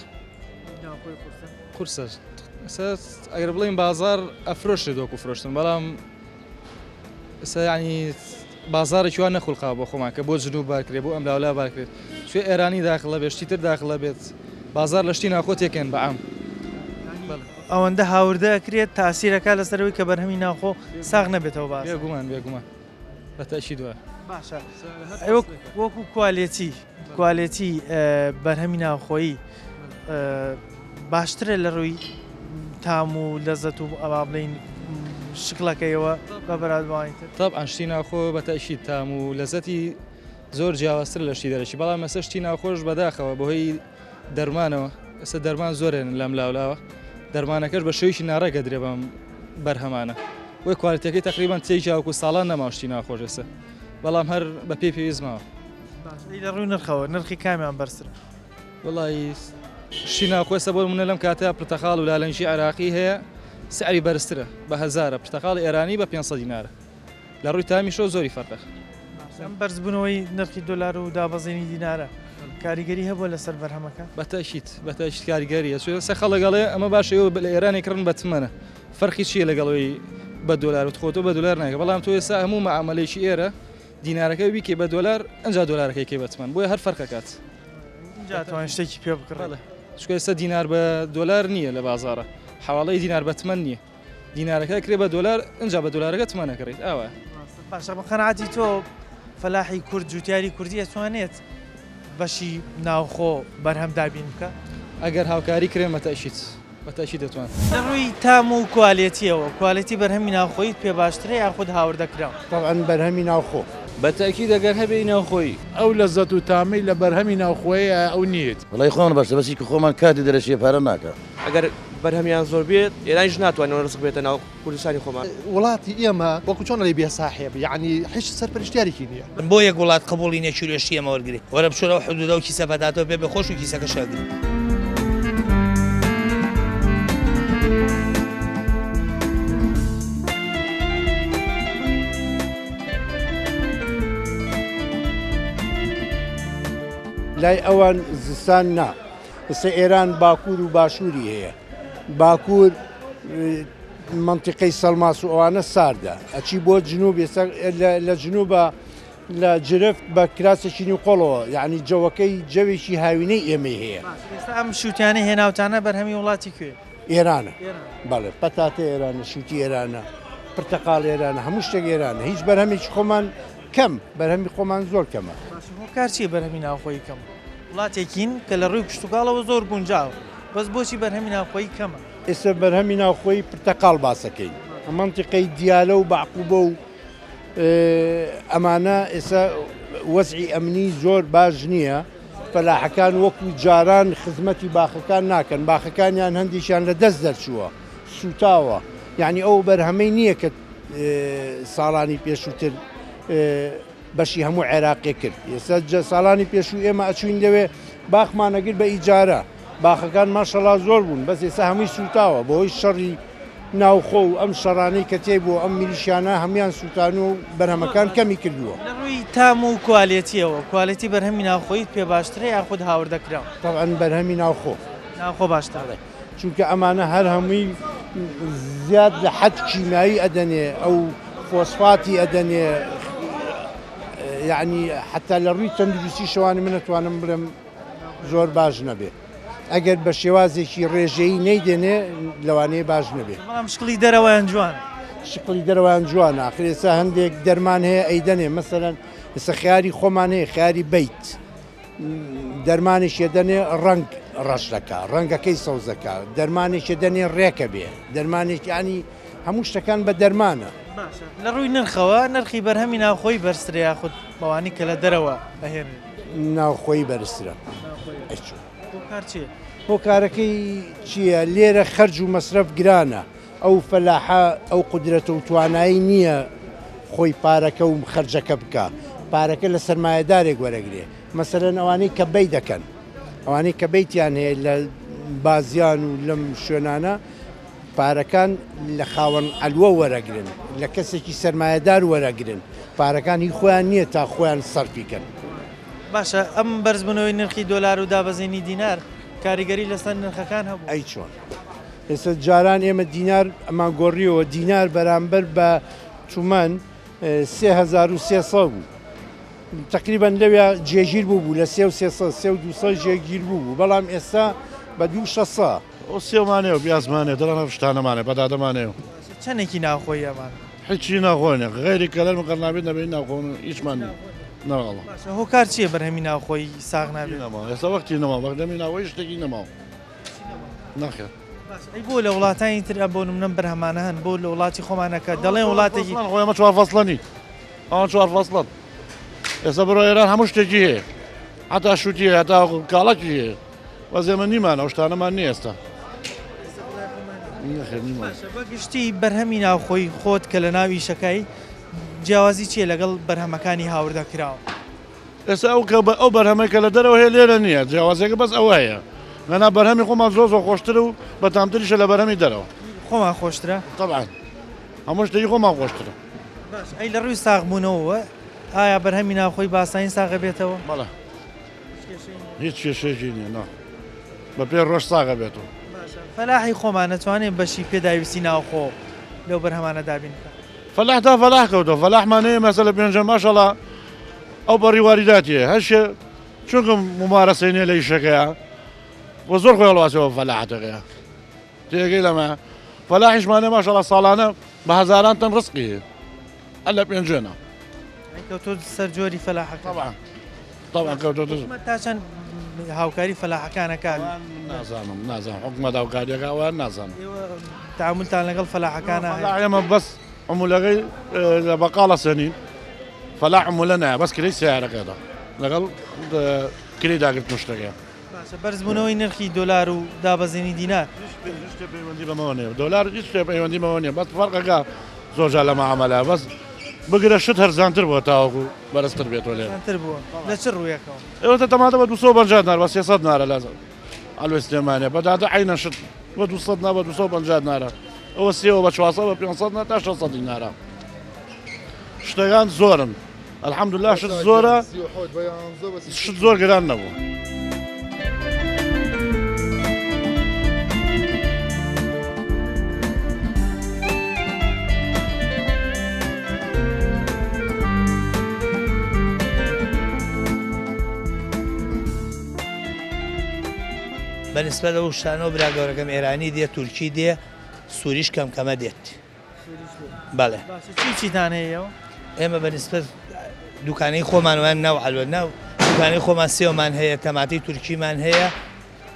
ناوخۆی قورسە؟ قورسە ئەگەر بڵێین بازاڕ ئەفرۆشرێت وەکو فرۆشتن بەڵام ئێستا یانی بازاڕێکی وا نەخولقاوە بۆ خۆمان کە بۆ جنوب بارکرێت بۆ ئەم لاولا بارکرێت چێ ئێرانی داخڵە بێت شتی تر داخڵە بێت بازار لە شتی ناوخۆ تێکەن بە عام ئەوەندە هاوردە ئەکرێت تاسیرەکە لەسەرەوەی کە بەرهەمی ناوخۆ ساغ نەبێتەوە باز بێگومان بێگومان بە تەئکید وایە. باشە وەکو کوالێتی کوالێتی بەرهەمی ناوخۆیی باشترە لە ڕووی تام و لەزەت و ئەوا بڵێین شکڵەکەیەوە بە بەراورد بەوانی تر؟ تەبعەن شتی ناوخۆ بە تەئکید تام و لەزەتی زۆر جیاوازترە لە شتی دەرەکی بەڵام ئێستا شتی ناوخۆش بەداخەوە بەهۆی دەرمانەوە ئێستا دەرمان زۆر هێنن لەم لاولاوە دەرمانەکەش بە شێوەیەکی ناڕێک ئەدرێ بەم بەرهەمانە بۆیە کوالێتیەکەی تەقریبەن تێکیا وەکو ساڵان نەماوە شتی ناخۆش ئێستا بەڵام هەر بە پێی پێویست ماوە. باشە ئەی لە ڕووی نرخەوە نرخی کامیان بەرزترە؟ وەڵایی شتی ناوخۆ ئێستا بۆ نمونە لەم کاتە پرتەقاڵ و لالەنگی عێراقی هەیە سعری بەرزترە بە هەزارە پرتەقاڵی ئێرانی بە 500 دینارە لە ڕووی تامیشەوە زۆری فەرقە. ئەم بەرزبوونەوەی نرخی دۆلار و دابەزینی دینارە کاریگەری هەبووە لەسەر بەرهەمەکە؟ بە تەئکید بە تەئکید کاریگەریە چونکە ئێستا خەڵک ئەڵێ ئەمە باشە ئێوە لە ئێران ئەیکڕن بە تمەنە فەرقی چییە لەگەڵ ئەوەی بە دۆلار وت خۆ تۆ بە دۆلار نایکڕی بەڵام تۆ ئێستا هەموو مەعامەلەیەکی ئێرە دینارەکە بیکەی بە دۆلار ئەنجا دۆلارەکەی کەی بە تمەن بۆیە هەر فەرق ئەکات. ئینجا ئەتوانی شتێکی پێ بکڕی. بەڵێ چونکە ئێستا دینار بە دۆلار نییە لە بازاڕا حەواڵەی دینار بە تمەن نییە دینارەکە ئەکرێ بە دۆلار ئینجا بە دۆلارەکە تمەن ئەکڕیت ئاوایە. باشە بە قەناعەتی تۆ فەلاحی کورد جوتیاری کوردی ئەتوانێت بەشی ناوخۆ بەرهەم دابین بکا؟ ئەگەر هاوکاری کرێن بە تەئکید. بە تەئکید دەتوان. لە ڕووی تام و کوالێتیەوە کوالێتی بەرهەمی ناوخۆییت پێ باشترە یاخود هاوردەکراو؟ تەبعەن بەرهەمی ناوخۆ. بە تەئکید ئەگەر هەبێ ئی ناوخۆیی. ئەو لەزەت و تامەی لە بەرهەمی ناوخۆیە ئەو نییەتی. وەڵای خۆمان باشترە بەس هیچ خۆمان کاتی دەرەچێ پارە ناکا. ئەگەر بەرهەمیان زۆر بێت ئێرانیش ناتوانێت ڕزق بێتە ناو کوردستانی خۆمان. وڵاتی ئێمە وەکو چۆن ئەڵێی بێ ساحێب یەعنی هیچ سەرپەرشتیارێکی نییە. بۆ یەک وڵات قبوڵی نیە کیلۆ شتی ئێمە وەرگرێ وەرە بچۆرە ئەو حدودە و کیسە پەتاتۆ پێ بێ خۆش و کیسەکەش ئەگری. لای ئەوان زستان نا ئێستا ئێران باکوور و باشووری هەیە باکوور مەنتیقەی سەڵماس و ئەوانە ساردە ئەچی بۆ جنوب ئێستا لە جنوبە لە جرفت بە کراسێکی نیوقۆڵەوە یعنی جەوەکەی جەوێکی هاوینەی ئێمەی هەیە. ئێستا ئەم شووتیانەی هێناوتانە بەرهەمی وڵاتی کوێ؟ ئێرانە بەڵێ پەتاتە ئێرانە شووتی ئێرانە پرتەقاڵ ئێرانە هەموو شتێک ئێرانە هیچ بەرهەمێکی خۆمان کەم بەرهەمی خۆمان زۆر کەمە. باشە هۆکار چییە بەرهەمی ناوخۆیی کەمە؟ وڵاتێکین کە لە ڕووی کشتوکاڵەوە زۆر گونجاوە بەس بۆچی بەرهەمی ناوخۆیی کەمە؟ ئێستا بەرهەمی ناوخۆیی پرتەقاڵ باسەکەین مەنتیقەی دیالە و بەعقوبە و ئەمانە ئێستا وەزعی ئەمنی زۆر باش نییە فەلاحەکان وەکو جاران خزمەتی باخەکان ناکەن باخەکانیان هەندێکیان لە دەست دەرچووە سوتاوە یعنی ئەو بەرهەمەی نییە کە ساڵانی پێشووتر بەشی هەموو عێراقێ کرد ئێستا ساڵانی پێشوو ئێمە ئەچوین لەوێ باخمانەگر بە ئیجارە باخەکان ماشەڵا زۆر بوون بەس ئێستا هەمووی سووتاوە بەهۆی شەڕی ناوخۆ و ئەم شەڕانەی کە تێ بوو ئەم میلیشیانە هەموویان سووتان و بەرهەمەکان کەمی کردووە. لە ڕووی تام و کوالێتییەوە کوالێتی بەرهەمی ناوخۆییت پێ باشترە یاخود هاوردەکراو؟ تەبعەن بەرهەمی ناوخۆ. ناوخۆ باشترە. چونکە ئەمانە هەر هەمووی زیاد لە حەد کیمیایی ئەدەنێ ئەو فۆسفاتی ئەدەنێ یعنی حتا لە ڕووی تەندروستی شەوانی من ئەتوانم بڵێم زۆر باش نەبێ ئەگەر بە شێوازێکی ڕێژەیی نەیدێنێ لەوانەیە باش نەبێ. بەڵام شکڵی دەرەوەیان جوانە. شکڵی دەرەوەیان جوانە ئاخر ئێستا هەندێک دەرمان هەیە ئەیدەنێ مەسەلەن ئێستا خیاری خۆمان هەیە خیاری بەیت دەرمانێکی دەنێ ڕەنگ ڕەش دەکا ڕەنگەکەی سەوزەکە دەرمانێکی دەنێ ڕێکە بێ دەرمانێکی ینی هەموو شتەکان بە دەرمانە. باشە لە ڕووی نرخەوە نرخی بەرهەمی ناوخۆی بەرزترە یاخود بەوانی کە لە دەرەوە ئەهێنن؟ ناوخۆی بەرزترە. ناوخۆی هۆکار چییە؟ هۆکارەکەی چییە لێرە خەرج و مەسرەف گرانە ئەو فەلاحە ئەو قودرەتە و توانایی نییە خۆی پارەکە و خەرجەکە بکا پارەکە لە سەرمایەدارێک وەرەگرێ مەسەلەن ئەوانەی کە بەی دەکەن ئەوانەی کە بەیتیان هەیە لە بازیان و لەم شوێنانە پارەکان لە خاوەن عەلوە وەرەگرن، لە کەسێکی سەرمایەدار وەرەگرن، پارەکان هی خۆیان نییە تا خۆیان سەرفی کەن. باشە ئەم بەرزبوونەوەی نرخی دۆلار و دابەزینی دینار کاریگەری لەسەر نرخەکان هەبوو؟ ئەی چۆن؟ ئێستا جاران ئێمە دینار ئەمان گۆڕیەوە دینار بەرامبەر بە تومەن 3300 بوو تقریبا لەویا جێگیر بوو بوو لە سێ و سێ سێ و دوو جێگیر بوو بوو بەڵام ئێستا بە دوو شەسە. ئەو سێومانەیە و پیازمانەیە دەڵێن ئەم شتانەمانە پەتاتەمانەیە و. چەنێکی ناوخۆیی ئەمانە؟ هیچی ناوخۆ نیە غەیری کەلەرم و قەرنابیت نەبێ ناوخۆ هیچمان نیە نەوەڵا. باشە هۆکار چیە بەرهەمی ناوخۆیی ساغ نابێت؟ نەماوە ئێستا وەختی نەماوە بەرهەمی ناوخۆیی شتێکی نەماوە نەخێر. باشە ئەی بۆ لە وڵاتانی تر بۆ نمونە ئەم بەرهەمانە هەن بۆ لە وڵاتی خۆمانە کە دەڵێن وڵاتێکی. خۆ ئێمە چوار فەسڵە نین ئەوان چوار فەسڵەن ئێستا بڕۆ ئێران هەموو شتێکی هەیە هەتا شوتی هەیە هەتا کاڵەکی هەیە. بەس ئێمە نیمانە ئەو شتانەمان نییە ئێستا. نەخێر نیمانە. باشە بە گشتی بەرهەمی ناوخۆی خۆت کە لە ناو ئیشەکای جیاوازی چییە لەگەڵ بەرهەمەکانی هاوردە کراوە؟ ئێستا ئەو کە ئەو بەرهەمەی کە لە دەرەوە هەیە لێرە نییە جیاوازیەکە بەس ئەوە هەیە گەنا بەرهەمی خۆمان زۆر زۆر خۆشترە و بەتامتریشە لە بەرهەمی دەرەوە. خۆمان خۆشترە؟ تەبعەن هەموو شتێکی خۆمان خۆشترە. باش ئەی لە ڕووی ساغبوونەوە ئایا بەرهەمی ناوخۆی بە ئاسانی ساغەبێتەوە؟ بەڵێ. هیچ کێشەیەکی نییە نا بە پێ ڕۆژ ساغە بێتەوە. فەلاحی خۆمان ئەتوانێ بەشی پێداویستی ناوخۆ لەو بەرهەمانە دابین بکات؟ فەلاح تا فەلاح کەوتەوە فەلاحمان هەیە مەسەلە پێنجەم ماشەڵا ئەو بەڕی واریداتی هەیە هەر شێ چونکە ممارەسەی نییە لە ئیشەکەیا و زۆر خۆی هەڵواسیەوە فەلاحەتەکەیا تێگەی لەمە فەلاحیشمان هەیە ماشەڵا ساڵانە بە هەزاران تەن ڕزقی هەیە هەر لە پێنجوێنە. کەوتۆ سەر جۆری فەلاحەکە. طبعا طبعا کەوتۆتە حکومەت تا چەند هاوکاری فەلاحەکان ئەکات؟ نازانم نازانم حکومەت هاوکاریەکە ئەوان نازانم. ئێوە تەعامولتان لەگەڵ فەلاحەکانە هەیە؟ فەلاح ئێمە بەس عمولەکەی لە بەقاڵە سەنین. فەلاح عمولە نایە بەس کرێی سەیارەکەدا لەگەڵ کرێی داگرتن و شتەکەیە. باشە بەرزبوونەوەی نرخی دۆلار و دابەزینی دینار. هیچ شتێ پەیوەندی بەمەوە نیە دۆلار هیچ شتێ پەیوەندی بەوە نیە بەس فەرقەکە زۆر جار لە مەعامەلە بەس بگرە شت هەرزانتر بووە تاوەکو بەرزتر بێتەوە لێرە. هەرزانتر بووە لە چ ڕوویەکەوە؟ ئێوە تەماتە بە 250 دینار بە 300 دینارە لە عەلوەی سلێمانیە بەتاتە عەینەن شت بە 200 نا بە 250 دینارە ئەوە سێوە بە 400 بە 500 نا تا 600 دینارە شتەکان زۆرن الحمدلله شت زۆرە شت زۆر گران نەبوو. بە نسبەت ئەو شتانەوە برا گەورەکەم ئێرانی دێ تورکی دێ سوریش کەم کەمە دێت بەڵێ باشە چی چیتان هەیە ئێوە؟ ئێمە بە نسبەت دوکانەی خۆمان وان ناو عەلوە ناو دوکانەی خۆمان سێومان هەیە تەماتەی تورکیمان هەیە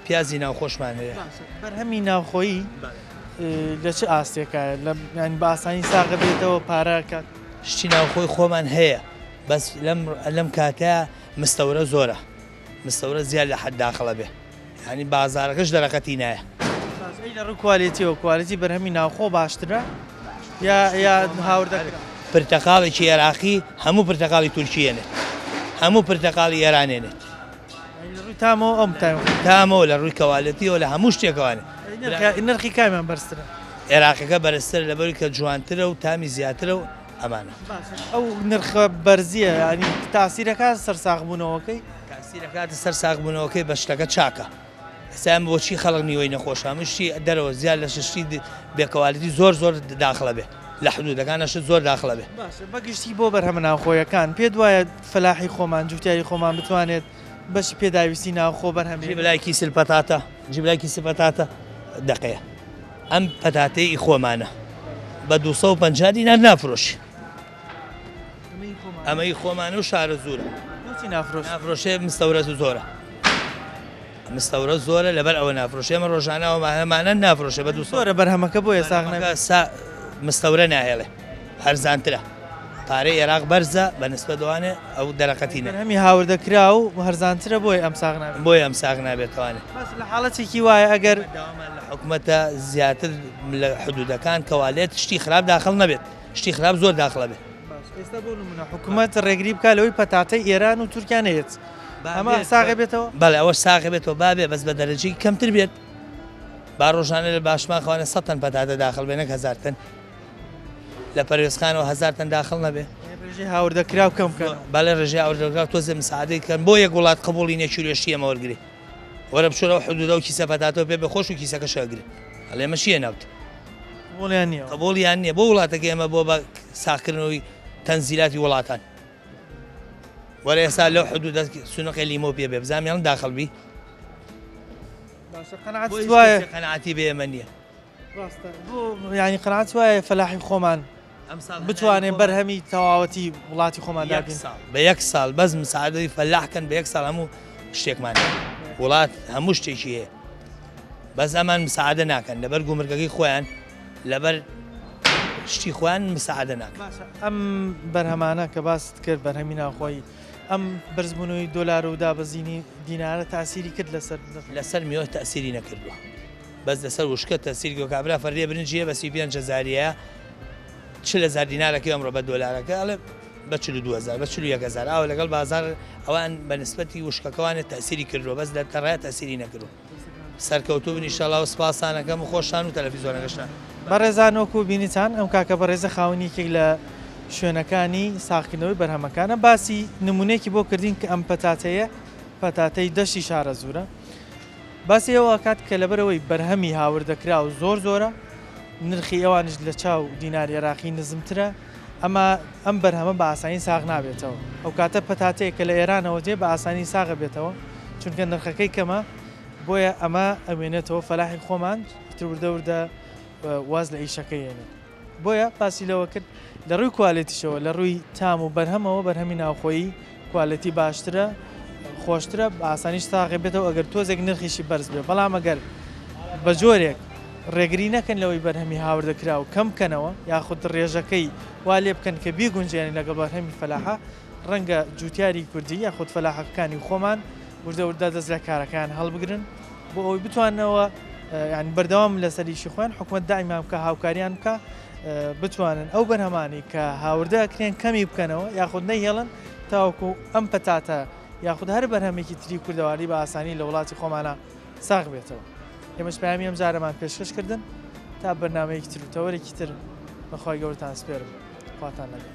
پیازی ناوخۆشمان هەیە. باشە بەرهەمی ناوخۆیی لە چ ئاستێکایە لە یانی بە ئاسانی ساغ بێتەوە پارە کات؟ شتی ناوخۆی خۆمان هەیە بەس لەم لەم کاتە مستەورە زۆرە مستەورە زیاد لە حەد داخڵە بێ یانی بازارەکەش دەرەقەتی نایە. باش ئەی لە ڕووی کوالێتیەوە کوالێتی بەرهەمی ناوخۆ باشترە یا یا هاوردەکرا؟ پرتەقاڵێکی ئێراقی هەموو پرتەقاڵی تورکی ئێنێت هەموو پرتەقاڵی ئێران ئێنێت. یانی لە ڕووی تامەوە ئەم تام تامەوە لە ڕووی کەوالێتیەوە لە هەموو شتێکەوانێ. ئەی نرخی کامیان بەرزترە؟ ئێراقیەکە بەرزترە لەبەروی کە جوانترە و تامی زیاترە و ئەمانە. باشە ئەو نرخە بەرزیە یانی تاسیرەکات سەر ساغبوونەوەکەی؟ تاسیرەکاتە سەر ساغبوونەوەکەی بە شتەکە چاکە ئێستا ئێمە بۆچی خەڵک نیوەی نەخۆشە هەموو شتی دەرەوە زیاد لە شتی بێکوالێتی زۆر زۆر داخڵە بێ لە حدودەکان شت زۆر داخڵە بێ. باشە بە گشتی بۆ بەرهەمە ناوخۆیەکان پێت وایە فەلاحی خۆمان جوتیاری خۆمان بتوانێت بەشی پێداویستی ناوخۆ بەرهەم بێنێت؟ جیبلای کیسل پەتاتە جیبلای کیسل پەتاتە دەقەیە ئەم پەتاتەی ئی خۆمانە بە 250 دینار نافرۆشی ئەمە ئی خۆمانە و شارە زورە بۆچی نافرۆشی؟ نافرۆشێ مستەورەت و زۆرە مستەورە زۆرە لەبەر ئەوە نافرۆشێ ئەمە ڕۆژانە ئەومانە نافرۆشێ بە 200 زۆرە بەرهەمەکە بۆیە ساغ نابێت. سا مستەورە ناهێڵێ هەرزانترە پارەی ئێراق بەرزە بە نسبەت ئەوانێ ئەو دەرەقەتی نە. بەرهەمی هاوردەکراو هەرزانترە بۆیە ئەم ساغ نابێت. بۆیە ئەم ساغ نابێتەوانێ. باس لە حاڵەتێکی وایە ئەگەر. داوامان لە حکومەتە زیاتر لە حدودەکان کەوالێت شتی خراپ داخڵ نەبێت شتی خراپ زۆر داخڵە بێت. باش ئێستا بۆ نمونە حکومەت ڕێگری بکات لەوەی پەتاتەی ئێران و تورکیا نەیەت ئەمە ساغ بێتەوە؟ بەڵێ ئەوەش ساغ بێتەوە با بێ بەس بە دەرەجەی کەمتر بێت با ڕۆژانە لە باشماخوانە 100 تەن پەتاتە داخڵ بێ نەک 1000 تەن. لە پەروێزخانەوە هەزار تەن داخڵ نەبێ. ڕێژەی هاوردەکراو کەم بکەنەوە. بەڵێ ڕێژەی هاوردەکراو تۆزێ مساعدەی کەن بۆ یەک وڵات قبوڵی نیە کیلۆ شتی ئێمە وەرگرێ وەرە بچۆرە ئەو حدودە و کیسە پەتاتەو پێ بێ خۆش و کیسەکەش ئەگرێ ئەڵێ ئێمە چیە ناوت قبوڵیان نیە قبوڵیان نیە بۆ وڵاتەکە ئێمە بۆ بە ساغکردنەوەی تەنزیلاتی وڵاتان وەرە ئێستا لەو حدودە سنوقێ لیمۆ پێ بێ بزانم یان داخڵ بی باشە قەناعەت وایە قەناعەتی بێ ئێمە نییە ڕاستە بۆ یانی قەناعەت وایە فەلاحی خۆمان بتوانێ بەرهەمی تەواوەتی وڵاتی خۆمان دابین بە یەک ساڵ بەس مساعدەی فەلاح کەن بە یەک ساڵ هەموو شتێکمان وڵات هەموو شتێکی هەیە بەس ئەمان مساعدە ناکەن لەبەر گومرگەکەی خۆیان لەبەر شتی خۆیان مساعدە ناکەن ئەم بەرهەمانە کە باست کرد بەرهەمی ناوخۆیی ئەم بەرزبوونەوەی دۆلار و دابەزینی دینارە تاسیری کرد لەسەر لەسەر میوە تەسیری نەکردووە بەس لەسەر وشکە تەسیر گۆ کابرا فەردێ برنجی هەیە بە 35 هەزاریە 40 هەزار دینارەکەی ئەمڕۆ بە دۆلارەکە ئەڵێ بە 42 هەزار بە 41 هەزار ئاوە لەگەڵ بازار ئەوان بە نسبەتی وشکەکەوانێ تەسیری کردووە بەس لە تەڕای تەسیری نەکردووە سەرکەوتوو بن ئیشەڵا و سپاسانەکەم و خۆشتان و تەلەفیزۆنەکەشتان. بەڕێزان وەکو بینیتان ئەم کاکە بەڕێزە خاوەنی یەکێک لە شوێنەکانی ساغکردنەوەی بەرهەمەکانە باسی نمونەیەکی بۆ کردین کە ئەم پەتاتەیە پەتاتەی دەشتی شارەزوورە باسی ئەوە ئەکات کە لەبەرئەوەی بەرهەمی هاوردەکراو زۆر زۆرە، نرخی ئەوانیش لە چاو دیناری عێراقی نزمترە، ئەما ئەم بەرهەمە بە ئاسانی ساغ نابێتەوە، ئەوکاتە پەتاتەیەک کە لە ئێرانەوە دێ بە ئاسانی ساغ ئەبێتەوە، چونکە نرخەکەی کەمە، بۆیە ئەمە ئەمێنێتەوە، فەلاحی خۆمان ئیتر وردە وردە واز لە ئیشەکەی ئێنێت. بۆیە باسی لەوە کرد لە ڕووی کوالێتیشەوە لە ڕووی تام و بەرهەمەوە بەرهەمی ناوخۆیی کوالێتی باشترە خۆشترە بە ئاسانیش ساغی بێتەوە ئەگەر تۆزێک نرخیشی بەرز بێ بەڵام ئەگەر بە جۆرێک ڕێگری نەکەن لەوەی بەرهەمی هاوردەکراو کەم بکەنەوە یاخود ڕێژەکەی وا لێ بکەن کە بیگونجێنن لەگەڵ بەرهەمی فەلاحە، ڕەنگە جوتیاری کوردی یاخود فەلاحەکانی خۆمان وردە وردە دەست لە کارەکەیان هەڵبگرن بۆ ئەوەی بتواننەوە یانی بەردەوام لەسەر ئیشی خۆیان حکومەت دائیمان بکە هاوکاریان بکە بتوانن ئەو بەرهەمانەی کە هاوردە ئەکرێن کەمی بکەنەوە یاخود نەیهێڵن تاوەکو ئەم پەتاتە یاخود هەر بەرهەمێکی تری کوردەواری بە ئاسانی لە وڵاتی خۆمانە ساغ بێتەوە. ئێمەش پەیامی ئەم جارەمان پێشکەش کردن تا بەرنامەیەکی تر و تەوەرێکی تر بەخوای گەورەتان سپێرم. خواتان لەگەڵ.